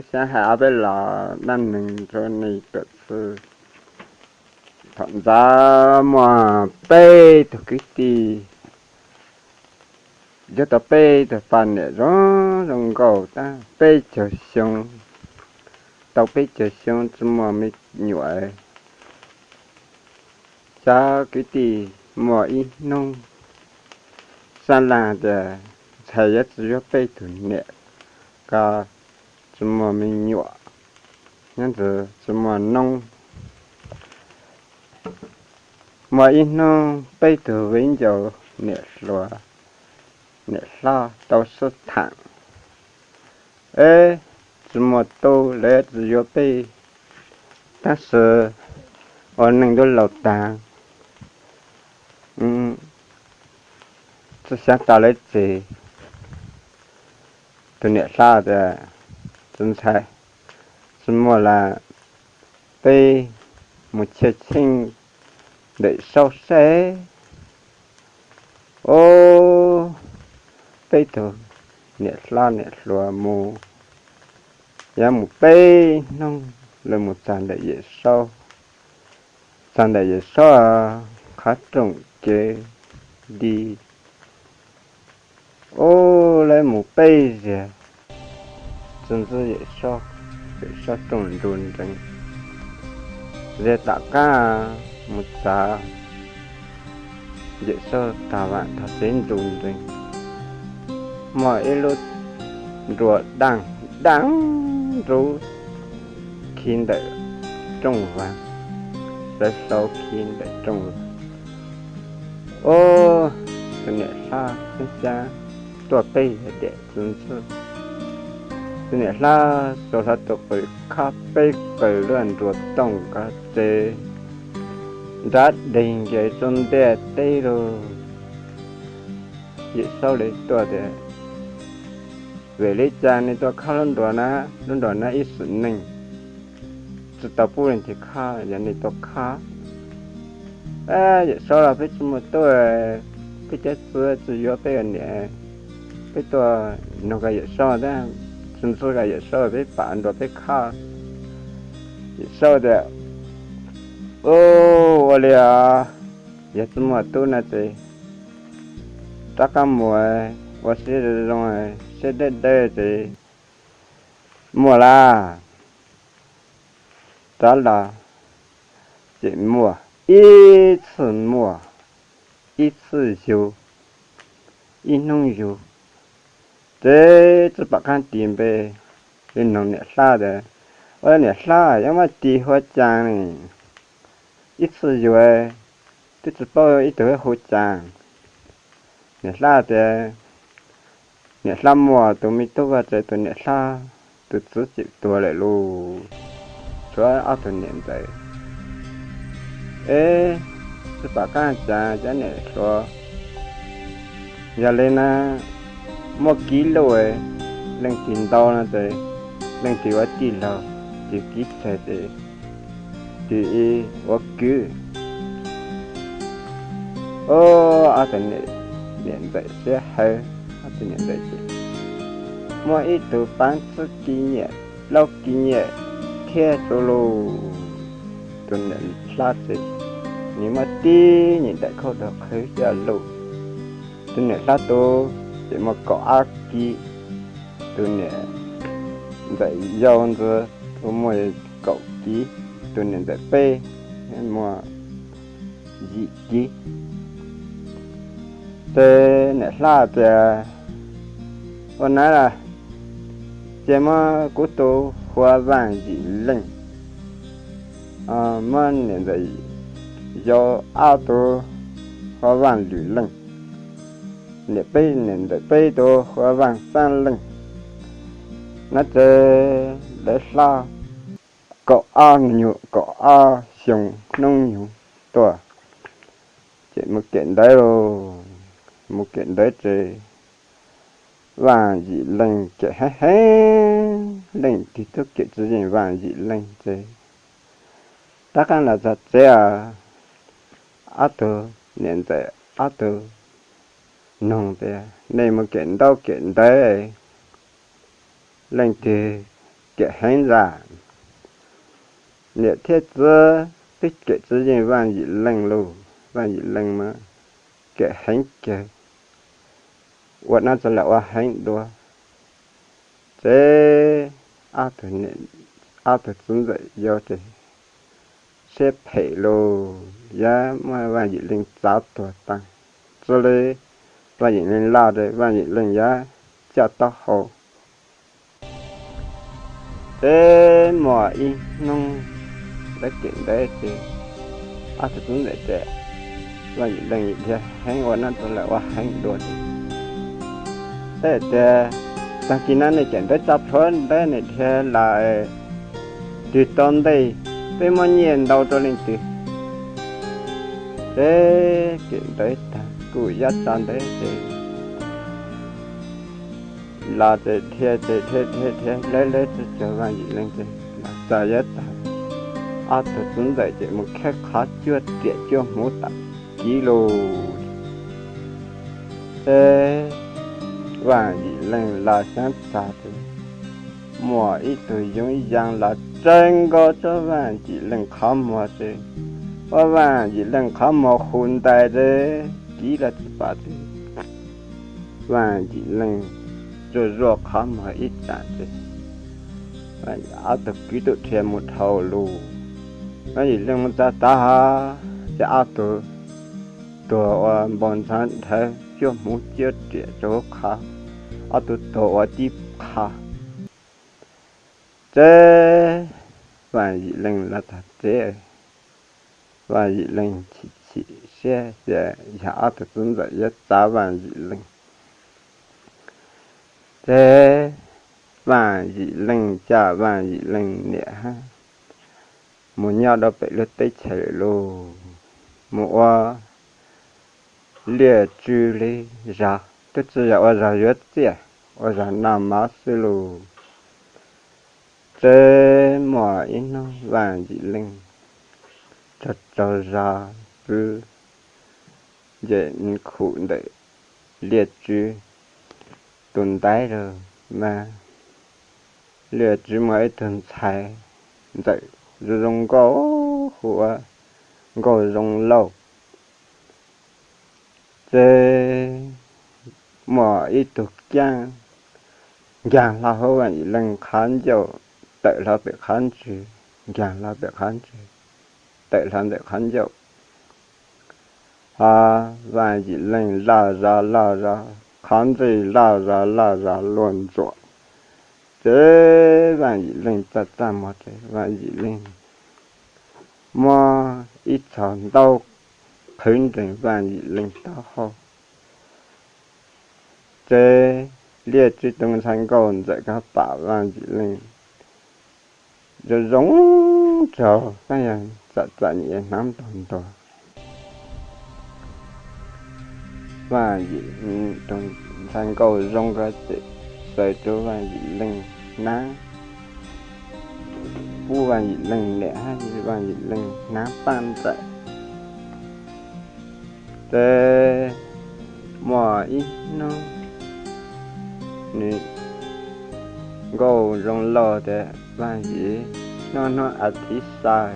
Xyab hais ob peb los dab neeg rau nej tuam txhij. Thaum ntxov muaj peb tug kwv tij, yug tau peb tug poj niam zoo zoo nkauj tab peb caug xyoo, tau peb caug xyoo tsis muaj me nyuam. Cov kwv tij muaj ib hnub sab laj tias ntshai yuav tsis yuav peb tug niam ko tsis muaj me nyuam, nyob ntawd tsis muaj noob. Muaj ib hnub peb tug viv ncaus niam hluas niam hlob tau sib tham, es tsis muaj tub lawv tsis yuav peb, tab sis ua neej twb laus tag, tsis xav tau lawv tsev. Tus niam hlob tias tsis ntshai, tsis muaj los peb mus chaj cheej ntawm Saub seb. Ub, peb tug niam hlob niam hluas mus, yuav mus peb hnub lawv mus txog ntawm Yawm Saub. Txog ntawm Yawm Saub qhov rooj kev di, ub, lawv mus peb zaug tsis ntxub Yawm Saub, Yawm Saub rooj ntsu nrees. Zaug tom qab mus txog Yawm Saub tog vam tog tsev ntsu nrees, muaj ib lub nruas daj daj nrub khi ntawm rooj vag, sawv hlau khi ntawm rooj vag. Ub, tus niam hlob xeeb xyab tuaj peb zaug tsis ntxub. Tus niam hlob xuas hlo tus qws khob peb qws lub nruas tooj ko ces nrov deg nkaus tsuas ntiaj teb lug. Yawm Saub li tuaj tias, vim li cas nej tuaj khob lub nruas na? Lub nruas na ib sim neej tsis tau pub leej twg khob, yog nej tuaj khob. Yawm Saub los peb tsis muaj tub, peb cov txiv tsis yuav peb ua niam, peb tuaj nug kom Yawm Saub, tsis ntxub kom Yawm Saub, peb pam nruas peb khob. Yawm Saub tias, ub, ua li os, yog tsis muaj tub no ces rov qab mus ua siab zoo zoo, siab dawb dawb ces muaj lawm. Rov los ces muaj, ib txhij muaj, ib txhij yug, ib hnub yug, ces tsis pom qab tis npe. Li nug niam hlob tias, ua niam hlob, yuav muab tis hu ua cas ne? Ib txhij yug twb tsis paub ib tug hu cas. Niam hlob tias, niam hlob muaj tus me tub ko ces tus niam hlob tus txiv tseem tuag lawm lauj, tshuav ob tug niam ntxawm. Es tsis pom qab cas cov niam hluas, yog li na, muab kib lub, leej twg ntau no ces leej twg ua tij laug, twg kib tsawg ces twg ua kwv. Ub, ob tug niam ntxawm siab hawv, ob tug niam ntxawm ces muaj ib tug paab txib kis nyiam, laub kis nyiam thiab rau lauj. Tus niam hlob ces nws muab tib nyuag daim khauj rau qhwv coj lug. Tus niam hlob tus ces muaj kaum ob kis, tus niam ntxawm yau ntxiv tus muaj kaum kis, tus niam ntxawm peb muaj yim kis. Ces niam hlob tias, ua na, cia muab kuv tus hu ua Vaaj Yim Leej, muab niam ntxawm yau ob tug hu ua Vaaj Lwm Leej, niam peb niam ntxawm peb tus hu ua Vaaj Xaab Leej. No ces lawv hlob kaum ob, kaum ob xyoo hnub yug tuaj, ces mus kawm ntawv lauj. Mus kawm ntawv ces Vaaj Yim Leej kawm heev heev, leej twg twb kawm tsis yeej Vaaj Yim Leej ces rov qab los txog tsev os. Ob tug niam ntxawm ob tug nug tias, nej mus kawm ntaub kawm ntawv, leej twg kem heev zaj. Niam thiab txiv twb kem tsis yeej Vaj Yim Leej lauj, Vaj Yim Leej mas kem heev kawg, ua dab tsi los ua heev dua. Ces ob tug txiv ntxawm yau ces siab phem lauj, yuav muab Vaj Yim Leej txav tuag tag. Txij li Vaj Yim Leej loj ces Vaj Yim Leej yuav coj taub hau. Ces muaj ib hnub ntawd kem ntawd ces ob tug txiv ntxawm ces Vaj Yim Leej dhia heev ua dab tsi los ua heev dua ces, tej tias, tag kis no nej kem ntawd tso plhuav ntawd nej dhia los twg tau ntej, peb muab nyiaj ntau rau leej twg. Ces kem ntawd tag kuj yuav tso ntawd ces los ces dhia ces dhia dhia dhia lawv lawv tsis txog Vaj Yim Leej ces los txog yuav txog, ob tug txiv ntxawm ces mus khawb qhov cuab riam cuab hmuv tam kiv lauj. Ces Vaj Yim Leej los xyov txog ces muaj ib tug yoov yas los tsawv nkaus rau Vaj Yim Leej qhov muag ces, ua Vaj Yim Leej qhov muag hu ntais ces kiv los tsis pom ces Vaj Yim Leej zuaj zuaj qhov muag ib tsam ces ob tug kwv tuaj dhia mus dhau lawm. Vaj Yim Leej mus txog tod ces ob tug tuag ua npau ntxhov dhawv cuab hmuv cuab riam rau hauv qhov, ob tug tuag ua tib qho. Ces Vaj Yim Leej los txog tsev, Vaj Yim Leej chim chim siab xav yog ob tug txiv ntxawm yuav txav Vaj Yim Leej. Ces Vaj Yim Leej coj Vaj Yim Leej niam hab mus nyob rau pem lub teb chaws lawm lauj, mus ua liaj tswv li zog, twb tsis yog ua zog yuav txiaj, ua zog noj mov xwb lauj. Ces muaj ib hnub Vaj Yim Leej tsaug tsaug zog pw nce khum ntawm liaj tswv tus ntaiv lawm mas, liaj tswv muaj ib tug ntxhais ntxawm zoo zoo nkauj, hu ua Nkauj Zoo Lauj. Ces muaj ib tug kaab nkaag hlo hauv Vaj Yim Leej qhov ncauj, tawm hlo pem qhov ntswg, nkaag hlo pem qhov ntswg, tawm hlo ntawm qhov ncauj. Ho Vaj Yim Leej loj zog loj zog, qhov ntswg loj zog loj zog luag ntsuam. Ces Vaj Yim Leej txaj txaj muag ces Vaj Yim Leej muab ib txhos ntaub qhwv nrees Vaj Yim Leej taub hau. Ces liaj tswv tus ntxhais nkauj ntxawm ko pam Vaj Yim Leej zoo zoo nraug, txawm txom nyem hnav ntaug ntuag. Vaj Yim, tus ntxhais nkauj zoo ko ces xaws rau Vaj Yim Leej hnab, pub Vaj Yim Leej niam hab Vaj Yim Leej hnav paab ntxawm. Ces muaj ib hnub nws, Nkauj Zoo Lauj tias, Vaj Yim, hnub hnub as thiv xaus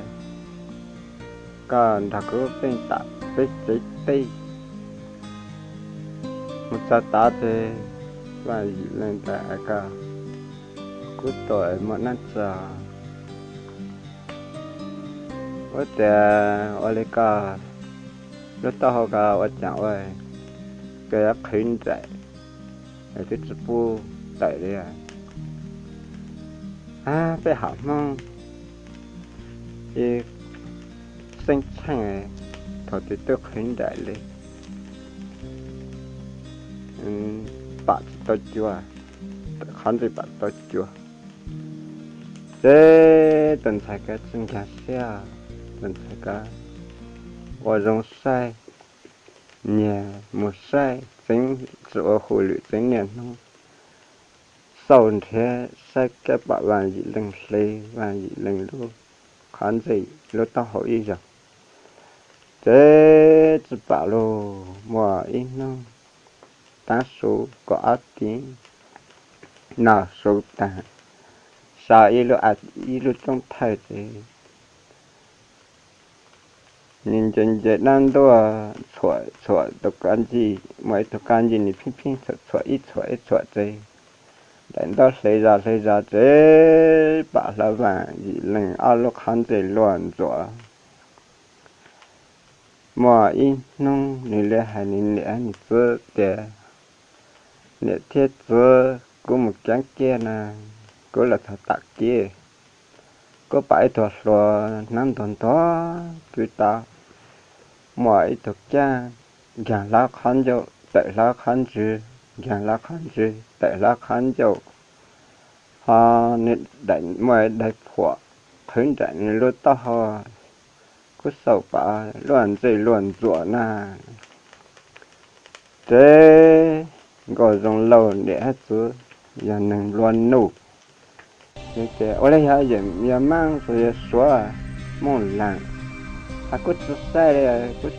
koj nrog kuv peb tom peb tsev teb. Mus txog tod ces Vaj Yim Leej tias, Koj, kuv tuaj muaj dab tsi? Ua tias ua li koj lub taub hau ko ua cas ua, koj yuav qhwv nraim, twb tsis pub tawm li. Ab, peb hom Hmoob ib xeeb tsheej, thaum twg twb qhwv nraim li, pam tsis tau cua, qhov ntswg pam tsis tau cua. Ces tus ntxhais ko tsis nkag siab, tus ntxhais ko ua zoo saib, nyiag mus saib tsev, tsis ua hauj lwm tsev niaj hnub, xauj nrhiav saib kab pam Vaj Yim Leej hle Vaj Yim Leej lub qhov ntswg lub taub hau ib zaug. Ces tsis pam lauj, muaj ib hnub tav su kaum ob hlis, noj su tag, sau ib lub, ib lub roob thawj ces nws nce nce dab ntuaj txhuam txhuam tus kab ncej, muaj ib tug kab ncej nws pheej pheej txhuam txhuam ib txhuam ib txhuam ces daim ntaub hle zog hle zog ces pam hlo Vaaj Yim Leej ob lub qhov ntsej luag ntsuam. Muaj ib hnub nws li hais nws niam nws txiv tias, niam thiab txiv, kuv mus keeb kiag na, kuv los txog tom kev, kuv pom ib tug hluas hnab ntuag ntuag pw tod, muaj ib tug kab nkaag hlo qhov ncauj tawm hlo qhov ntswg, nkaag hlo qhov ntswg tawm hlo qhov ncauj, ho nws muaj daim phuam qhwv nraim nws lub taub hau, kuv xauj pom luag ntsej luag ntsuam na. Ces Nkauj Zoo Lauj niam thiab txiv yog neeg nplua nuj, nws tias ua li yog yawm yog Maab los yog Suav, Mooj Laam, hos kuv tsi saib li, kuv,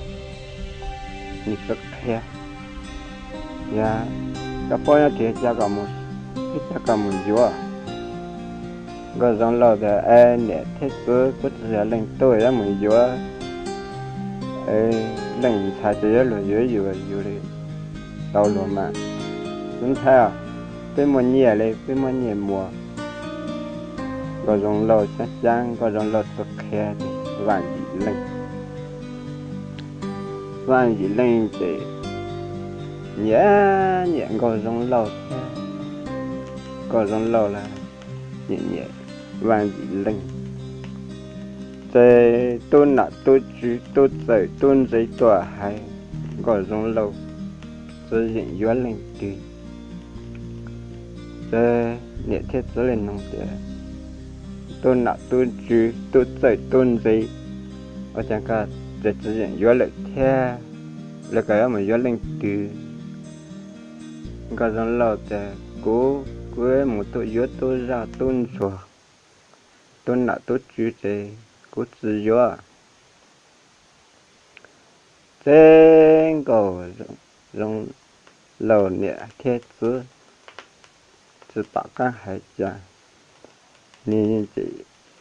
nws tsi qhia. Yog koj paub nyob tsis, coj koj mus yuav. Nkauj Zoo Lauj tias, es niam thiab txiv, kuv tsi yog leej twg yuav mus yuav leej ntxhais, tsi yuav luag yuav yus, yus li tau luag mas. Txiv ntxhais, peb muaj nyiaj li, peb muaj nyiaj muas. Nkauj Zoo Lauj xyaav xyaav, Nkauj Zoo Lauj tsi qhia ces Vaaj Yim Leej, Vaaj Yim Leej ces nyiam nyiam Nkauj Zoo Lauj thiab, Nkauj Zoo Lauj los nyiam nyiam Vaaj Yim Leej. Ces tub nom tub tswv tub txawj tub ntse tuaj hais Nkauj Zoo Lauj tsi yeem yuav leej twg. Ces niam thiab txiv li noog tias, tub nom tub tswv tub txawj tub ntse, ua cas koj tsi yeem yuav lawm thiab, los koj yuav mus yuav leej twg? Nkauj Zoo Lauj tias, kuv, kuv mus yuav tub zaj tub ntsuag, tub nom tub tswv ces kuv tsi yuav. Ces Nkauj Zoo Lauj niam thiab txiv tsi pom qab hais cas, nws,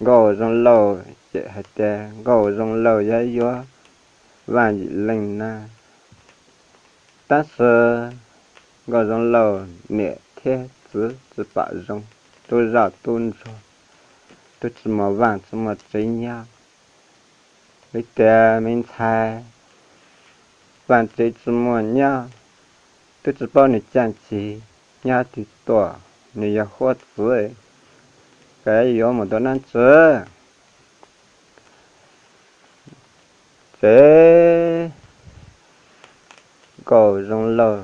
Nkauj Zoo Lauj ces hais tias Nkauj Zoo Lauj yuav yuav Vaaj Yim Leej na. Tab sis Nkauj Zoo Lauj niam thiab txiv tsi pom zoo, tub zaj tub ntsuag, twb tsi muaj vaaj tsi muaj tsev nyob. Vim tias me ntxhais vaaj tsev tsi muaj nyob, twb tsi paub nws caaj tsis nyob twg tuaj, nws yog huab txiv, koj yuav mus tua nab tsi? Ces Nkauj Zoo Lauj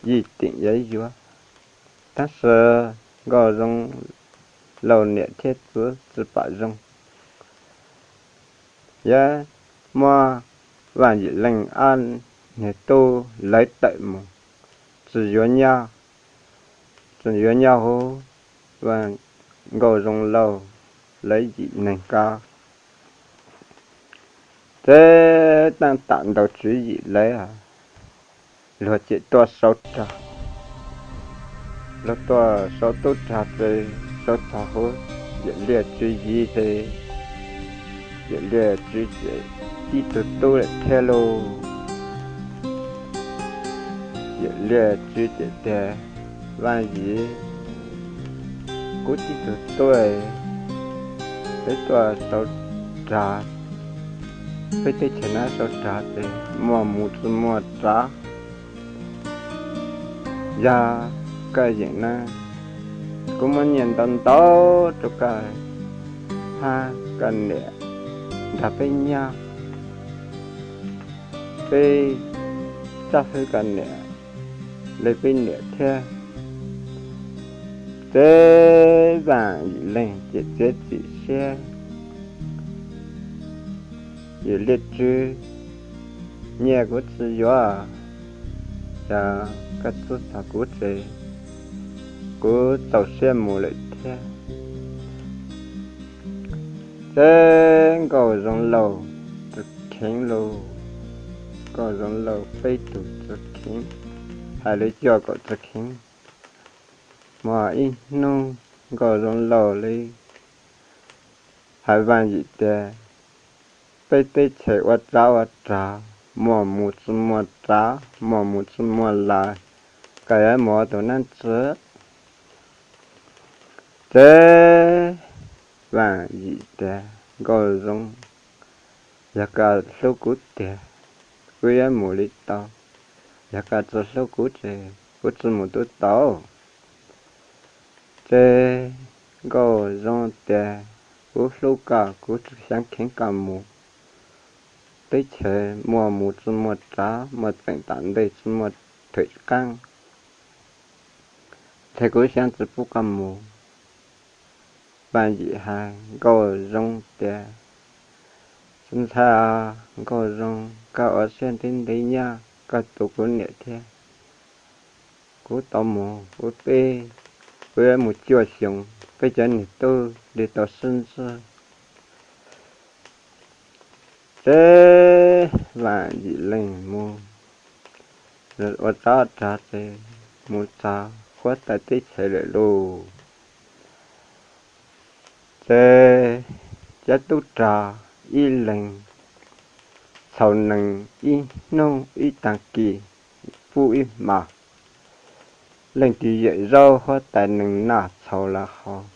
yeej teem yuav yuav, tab sis Nkauj Zoo Lauj niam thiab txiv tsi pom zoo. Yog muab Vaaj Yim Leej ob niag tub lawv tawm mus, tsi yuav nyob, tsi yuav nyob huv Nkauj Zoo Lauj lawv yim neeg ko. Ces taaj tam ntaus tswv yim lawv, luag ces tuaj sau rog, luag tuaj sau tub rog ces sau txog huv Yawm Liaj tswv yim ces Yawm Liaj tswv ces tib tug tub lawm thiab lauj. Yawm Liaj tswv ces tias, Vaaj Yim, kuv tib tug tub, peb tuaj sau rog, peb teb chaws no sau rog ces muaj mus tsi muaj rov. Yog koj yeem na, kuv muab nyiaj ntau ntau rau koj hab koj niam nrog peb nyob, peb txhob hwb koj niam li peb niam thiab. Ces Vaaj Yim Leej ces txiav txim siab, Yawm Liaj tswv, nyiaj kuv tsi yuav, yog koj txib txog kuv ces kuv txaus siab mus lawm thiab. Ces Nkauj Zoo Lauj txiv kheev lauj, Nkauj Zoo Lauj peb tug txiv kheev, hais li cuaj kaum txiv kheev. Muaj ib hnub Nkauj Zoo Lauj li hais Vaaj Yim tias, peb teb chaws ua tsav ua rog, muaj mus tsi muaj tsav, muaj mus tsi muaj lawm, koj yuav mus ua tus nab tsi? Ces Vaaj Yim tias, Nkauj Zoo, yog koj hlub kuv tiag, kuv yuav mus li tau, yog koj tsi hlub kuv ces kuv tsi mus tub tau. Ces Nkauj Zoo tias, kuv hlub koj, kuv tsi xyaav kheev koj mus. Teb chaws muaj mus tsi muaj tsav, muaj tseem tom ntej tsi muaj thwm qaab, ces kuv xyaav tsi pub koj mus. Vaaj Yim hais Nkauj Zoo tias, tsi ntshai, Nkauj Zoo, koj ua siab ntev ntev nyab, koj tu kuv niam thiab kuv tau mus ua peb, kuv yuav mus cuaj xyoos, peb cov niam tub li tau sib ntsib. Ces Vaaj Yim leej mus ua tsav rog ces mus txog huab tais teb chaws lawm lauj. Ces cov tub rog ib leeg txhaus nees ib hnub ib taag kis, pub ib hmos, leej twg yeem zaub huab tais nees noj txhaus lawv haus.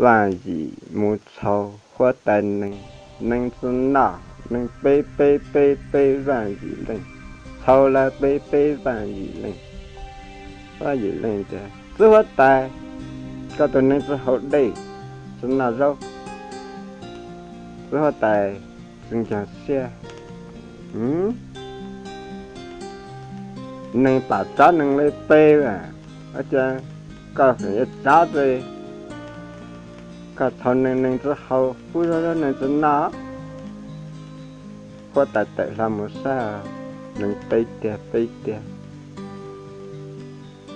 Vaaj Yim mus txhaus huab tais nees, nees tsi noj, nees peb peb peb peb Vaaj Yim leej, txhaus lawv peb peb Vaaj Yim leej. Vaaj Yim leej tias, txiv huab tais, koj tus nees tsi haus dej, tsi noj zaub. Txiv huab tais tsi ncaag siab, nees pam tsav nees le peb, ua cas koj feem yuav tsav tsi, koj txhaus nees, nees tsi haus, pub zaub zaub nees tsi noj. Huab tais tawm hlo mus saib, nees peb tiag peb tiag.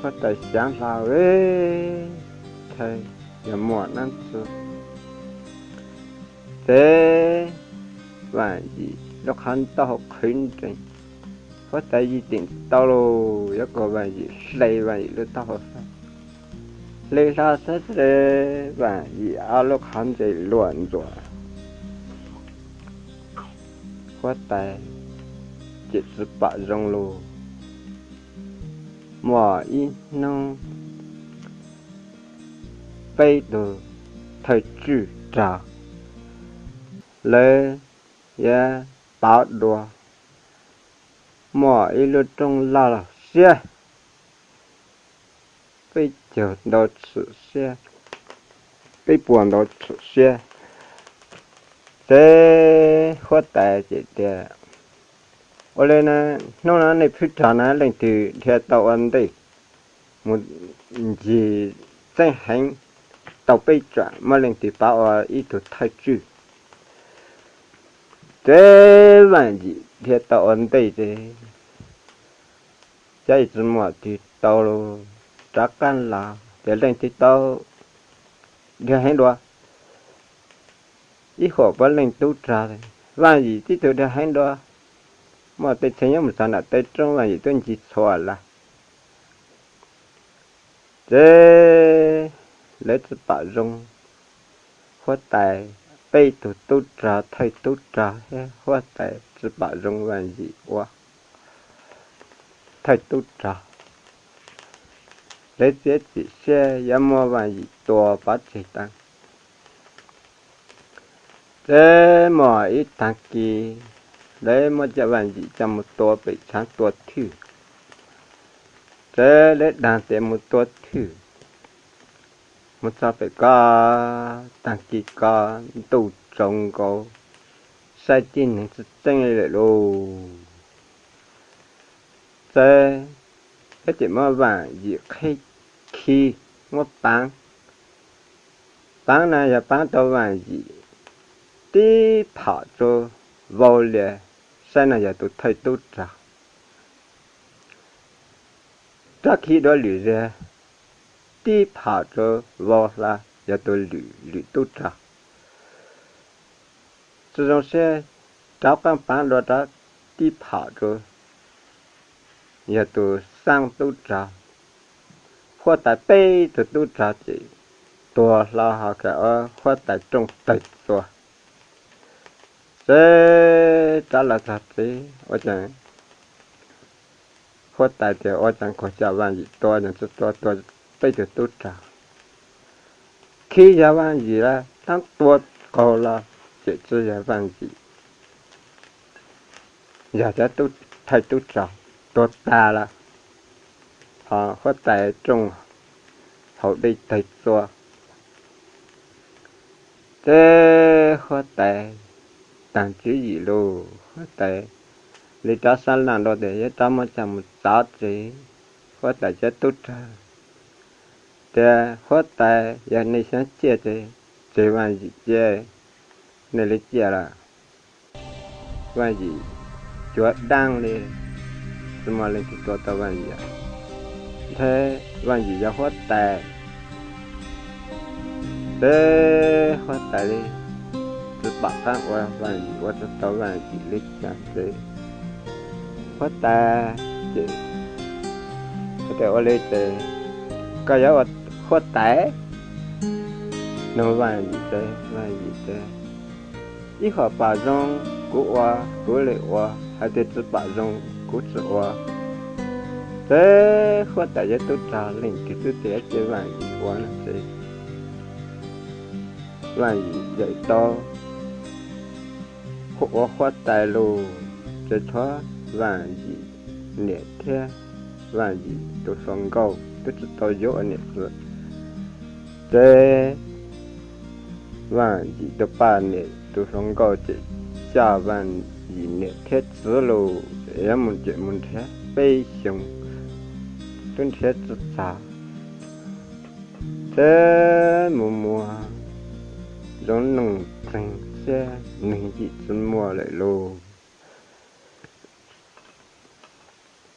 Huab tais xyaav hlo, ntshai yog muaj dlaab tsi. Ces Vaaj Yim lub qhov taub hau qhwv nrees, huab tais yim teem tau lauj, yuav kom Vaaj Yim hle Vaaj Yim lub taub hau hlo. Hle hlo saib ces Vaaj Yim ob lub qhov ntsej luam ntsuam, huab tais ces tsi pom zoo lauj. Muaj ib hnub peb tug thawj tswj rog lawv yuav pov dua, muaj ib lub roob loj siab, peb caug ntau tshwm siab, peb puas ntau tshwm siab. Ces huab tais ces tias, ua li na, hnub no nej phwj rog na leej twg dhia tau ua ntej mus ncig txeeb heev tau peb tsam, muaj leej twg pov ua ib tug thawj tswj. Ces Vaaj Yim dhia tau ua ntej ces cov ib tsi muaj twg tau rov qab los tias leej twg tau dhia heev dua. Ib huam puav leej tub rog, Vaaj Yim tib tug dhia heev dua. Muaj tej txheej nyob mus txog nram tej roob Vaaj Yim twb ncig txhua lawm. Ces lawv tsi pom zoo, huab tais, peb tug tub rog, thawj tub rog thiab huab tais tsi pom zoo Vaaj Yim ua thawj tub rog. Lawv txiav txim siab yuav muab Vaaj Yim tua pov tseg tag. Ces muaj ib taag kis lawv muab cov Vaaj Yim coj mus tua pem tshaav tua thwj. Ces lawv dag tias mus tua thwj, mus txog pem ko, taag kis ko ntuj tsaus nkaus, saib tib neeg tsi txeeb li lawm lauj. Ces lawv tseem muab Vaaj Yim qheb khi, muab paav. Paav no yog paav tau Vaaj Yim tib phom tso vau lias, saib no yog tus thawj tub rog. Rov khi dua lwm zag, tib phom tso vau hlo, yog tus lwm, lwm tub rog. Tsi zoo siab, rov qaab paav dua rov tib phom tso, yog tus xaab tub rog. huab tais peb tug tub rog ces tuag hlo ho kam huab tais rooj tawg txua. Ces rov los txog tsev ua cas huab tais tias ua cas kuv coj Vaj Yim tua, tua tua peb tug tub rog, khib yog Vaj Yim lawm, tab tua qaug los ces tsis yog Vaj Yim, yog cov tub thawj tub rog tua tas lawm. Ho huab tais rooj haus dej tawg txua. Ces huab tais taag tswv yim lug, huab tais le rov sab laj dua tes yuav rov muab coj mus txav tsev. Huab tais cov tub rog tias huab tais yog nej xav ciaj ces tseg Vaj Yim cia, nej li ciaj lawm. Vaj Yim cuav daab li, tsis muaj leej twg tua tau Vaj Yim, ntshe Vaj Yim yog huab tais. Ces huab tais li tsis pom qaab ua, Vaj Yim ua tsis tau Vaj Yim li cas ces huab tais ces ua li ces koj yuav ua huab tais nug Vaj Yim ces Vaj Yim tias ib qho pom zoo kuv ua, kuv li ua, hais tias tsis pom zoo kuv tsis ua. Ces huab tais cov tub rog leej twg twb tias cia Vaj Yim ua no ces Vaj Yim yawm tau ua huab tais lug, ces tshuav Vaj Yim niam thiab Vaj Yim tus hluas nkauj twb tsis tau yuav ua niam txiv. Ces Vaj Yim tus poj niam tus hluas nkauj ces coj Vaj Yim niam thiab txiv lug yuav mus cem mus nrhiav peb xyoos twb nrhiav tsis txog. Ces mus muag zoov nuj txeeg xwb, neeg yim tsis muaj lawm lauj.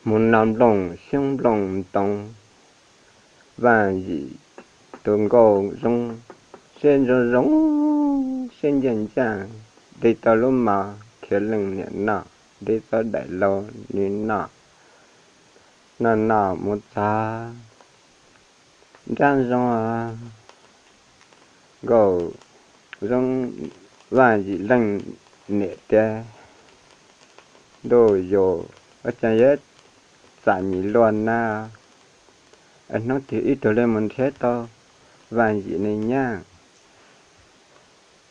Mus noj nplooj xyoob nplooj ntoo, Vaj Yim tus nkauj zoo, siab zoo zoo, siab ncaj ncaj, de tau lub mov khiav leej niam noj, de tau daim lau nws noj, noj noj mus txog nrab zoo, nkauj zoo, Vaj Yim leej niam tias ntuj yus ua cas yuav txom nyem luaj na, hnub twg ib tug li mus nrhiav tau Vaj Yim ne nyab.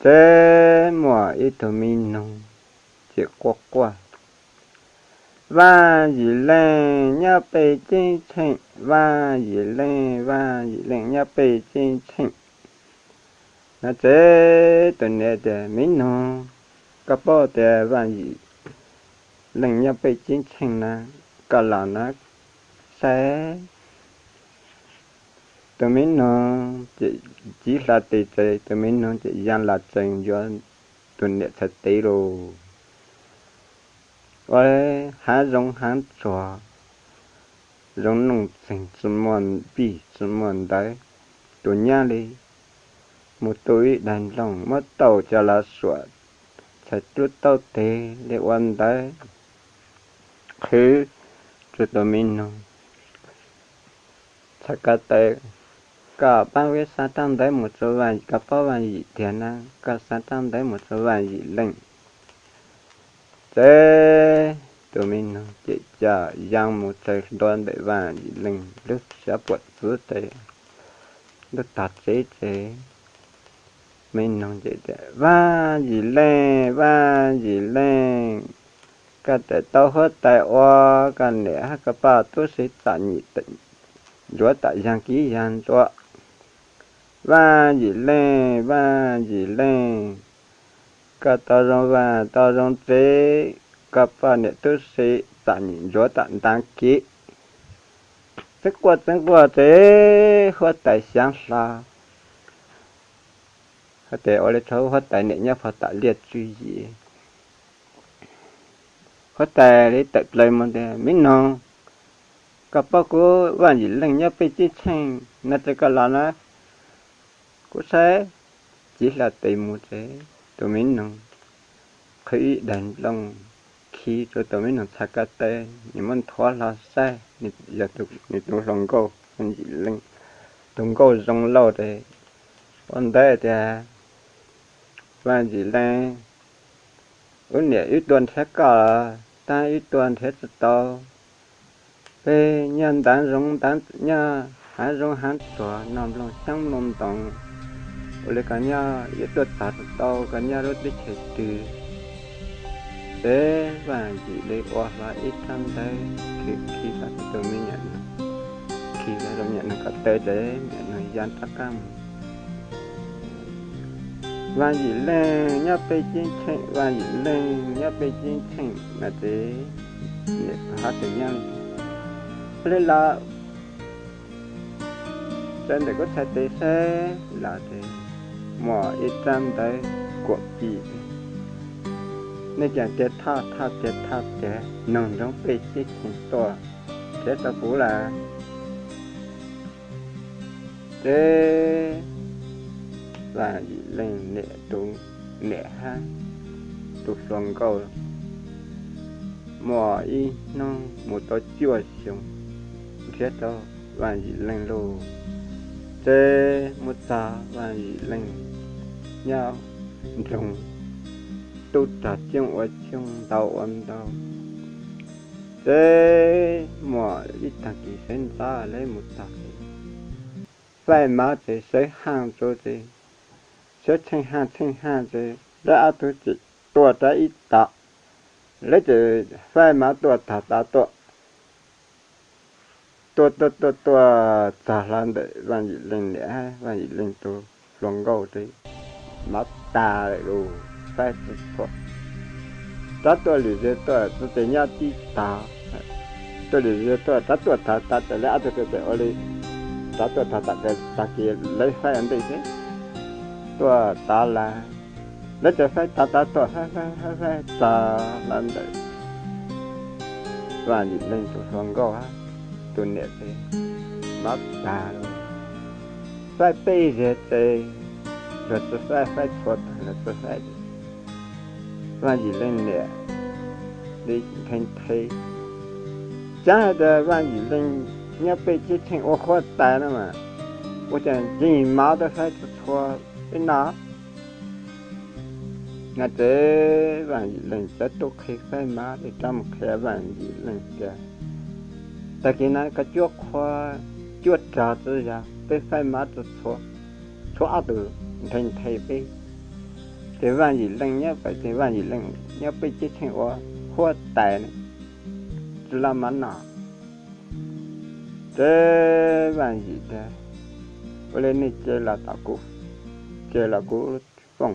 Ces muaj ib tug me noog ces quaj quaj, Vaj Yim leej nyob pej ceeb tsheej, Vaj Yim leej, Vaj Yim leej nyob pej ceeb tsheej. No ces tus niam tias, Me noog, koj paub tias Vaj Yim leej nyob pej ceeb tsheej na, koj los no saib. Tus me noog ces civ hla tes txais, tus me noog ces yaa los tsees yuav tus niam txhais tes lug. Ua hav zoov hav tsuag, zoov nuj txeeg tsis muaj npij tsis muaj ntawv, tus nyab li mus tu ib daig nplooj muab tauj coj los suam txhais rub taub teg li ua ntawv qhwv rau tus me noog. Txhais ko taw, koj pab wb xa rab ntawv mus rau Vaj Yim, koj paub Vaj Yim tiag na, koj xa rab ntawv mus rau Vaj Yim leej. Ces tus me noog ces coj yaa mus txhais ntua ntawm Vaj Yim leej lub siab puam txwv tes, lub tog tsev ces me noog ces tias, Vaj Yim leej, Vaj Yim leej, koj tawm tau huab tais ua koj niam hab koj poj tub se txom nyem ntsuav tom yaag kib yaag ntsua. Vaj Yim leej, Vaj Yim leej, koj tau zoo vaaj tau zoo tsev, koj poj niam tub se txom nyem ntsuav tom ntaav kev. Txeeb quaj txeeb quaj ces huab tais xyaav hlo, huab tais ua li thaum huab tais niam nyob pog tom liaj tswv yim. Huab tais li tawm plaws mus tias, Me noog, koj paub kuv Vaj Yim leej nyob pej ceeb tsheej no ces koj los na, kuv saib. Civ hlo tes mus ces tus me noog qhwv ib daig nplooj khi rau tus me noog txhais ko taw, nws muab nthuav hlo saib, yog nws tus hluas nkauj. Vaj Yim Leej tus nkauj zoo lauj ces ua ntawd tias, Vaj Yim Leej, wb niam wb tuaj nrhiav koj los tab wb tuaj nrhiav tsis tau. Peb nyob ntav zoov ntav, nyob hav zoov hav tsuag, noj nplooj xyoob nplooj ntoos, ua li koj nyob wb tuaj txog tsis tau, koj nyob lub teb chaws twg? Ces Vaj Yim Leej ua hlo ib rab ntawv khi khi rau tus me nyuam, khi rau me nyuam neeg ko taw ces me nyuam neeg ya rov qab mus. Vaj Yim Leej nyob pem ceeb tsheej, Vaj Yim Leej nyob pem ceeb tsheej no ces niam tus hab tus nyob li, Ua li los txawm ntawm kuv txhais tes saib los ces muaj ib rab ntawv kuam pim, Nej cia tiag thaj thaj tiag thaj tiag, noog ntsoov pem ceeb tsheej tuaj nrhiav tau kuv lawm. Ces Vaj Yim Leej niam tus niam hab tus hluas nkauj muaj ib hnub mus tau cuaj xyoo nrhiav tau Vaj Yim Leej lauj. Ces mus txog Vaj Yim Leej nyob nroog tub rog coob ua coob ntau ua ntau. Ces muaj ib tag kis sawv ntxov lawv mus txog ces faij mab ces sawv haaj tsuag ces sawv tsheej haaj tsheej haaj ces lawv ob tug tseem tua rau ib tog. Lawv tseem faij mab tua tog tod tuaj, tua tua tua tua txog hlo ntawm Vaj Yim Leej niam, Vaj Yim Leej tus hluas nkauj ces mab tas lawm lauj, faib tsis txhua. Rov tuaj lwm zaug tuaj tsis tes nyob tib tog, tuaj lwm zaug tuaj rov tuaj tog tod ces lawv ob tug tes ua li rov tuaj tog tod ces tag kis lawv faib ua ntej xwb, tuaj tod lawm. Lawv tseem faib tod tod tuaj, faib faib faib faib txog hlo ntawm Vaj Yim Leej tus hluas nkauj hab tus niam ces mab tas lawm. Faib peb zaug ces luag tsis faib, faib txhua tog luag tsis faib. Vaj Yim Leej niam li nthe nthe, Cav hais tias Vaj Yim Leej nyob pem ceeb tsheej ua huab tais no mas, ua cas yeej mab twb faib tsis txhua peb no? No ces Vaj Yim Leej cov tub qhe faib mab li rov mus qhia Vaj Yim Leej tias, Tag kis no koj cuab qhua cuab rog tsis yog peb faib mab tsis txhua, tshuav ob tug nthe nthe peb. Ces Vaj Yim Leej nyob pem, ces Vaj Yim Leej nyob pem ceeb tsheej ua huab tais ne, tsis laj mab no. Ces Vaj Yim tias, Ua li nej cia los tom kuv, cia los kuv foom.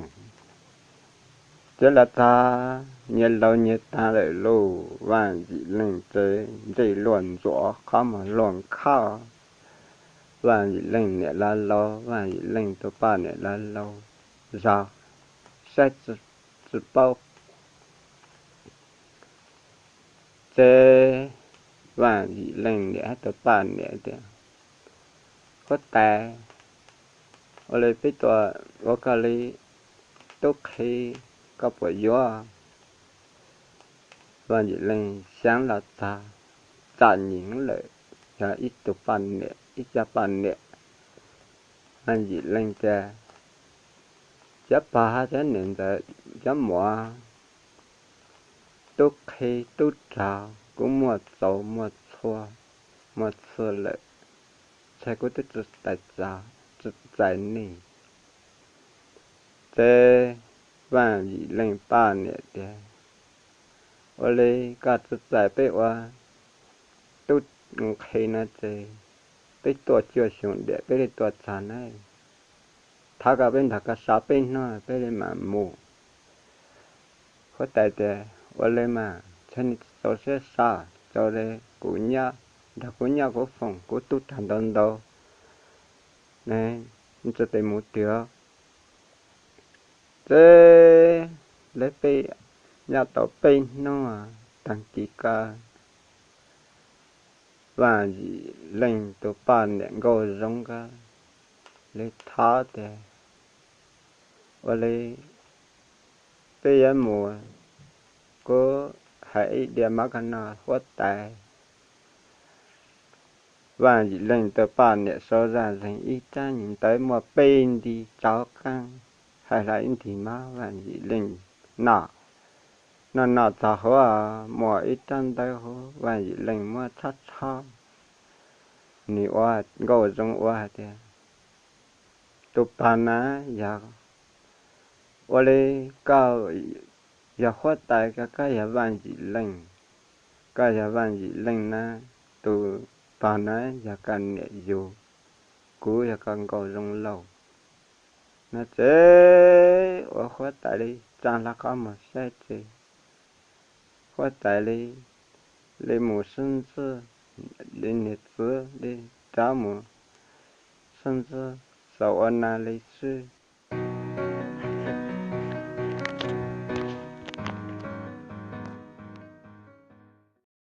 Ces los txog nyias laus nyias tag lawm lauj, Vaj Yim Leej ces ntsej luag ntxuav, qhov muag luag nkhab. Vaj Yim Leej niam los laus, Vaj Yim Leej tus poj niam los laus zog, saib tsis paub. Ces Vaj Yim Leej niam hab tus poj niam tias, Huab tais, ua li peb tuaj ua koj li tub qhe, koj puas yuav? Vaj Yim Leej xyaav los txog, txom nyem lawm, yog ib tug poj niam, ib co poj niam. Vaj Yim Leej tias, Cov pog hab cov niam ntxawm, cov muam, tub qhe tub rog kuv muaj txaus muaj txhua, muaj txhua lawm, ntshai kuv twb tsis txais, tsis txais nej. Ces Vaj Yim Leej poj niam tias, Ua li koj tsis txais peb ua tub qhe no ces peb tuaj cuaj xyoo diam peb li tuaj txog na. Thov koj peb nrog koj so peb hnub peb li mam mus. Huab tais tias, Ua li mas ntshai nej tsis txaus siab so, txaus li kuv nyob, nrog kuv nyob kuv foom, kuv tub rog ntau ntau, tsis tes mus twg. Ces lawv peb nyob tau peb hnub, tag kis ko Vaj Yim Leej tus poj niam nkauj zoo ko li thov tias, Ua li peb yuav mus, kuv hais ib diav mov koj noj huab tais. Vaaj Yim Leej tug poj niam sau zaj zeeg ib rab ntawv muaj peb nti tsawv qaab, hais hlo ib nti mob Vaaj Yim Leej noj. Noj noj txog huv, muaj ib rab ntawv huv, Vaaj Yim Leej muab txhob txhob, nwg ua nkauj zoo ua hais tias, tus pog na, yog ua le koj yog huab tais, koj yog Vaaj Yim Leej, koj yog Vaaj Yim Leej na, tus pog na yog koj niam yug, kuv yog koj nkauj zoo lauj. No ces ua huab tais le tsaa hlo qhov muag saib ces huab tais le, le mus sib ntxub, le niag txiv le rov mus sib ntxub, xav ua na le xwb.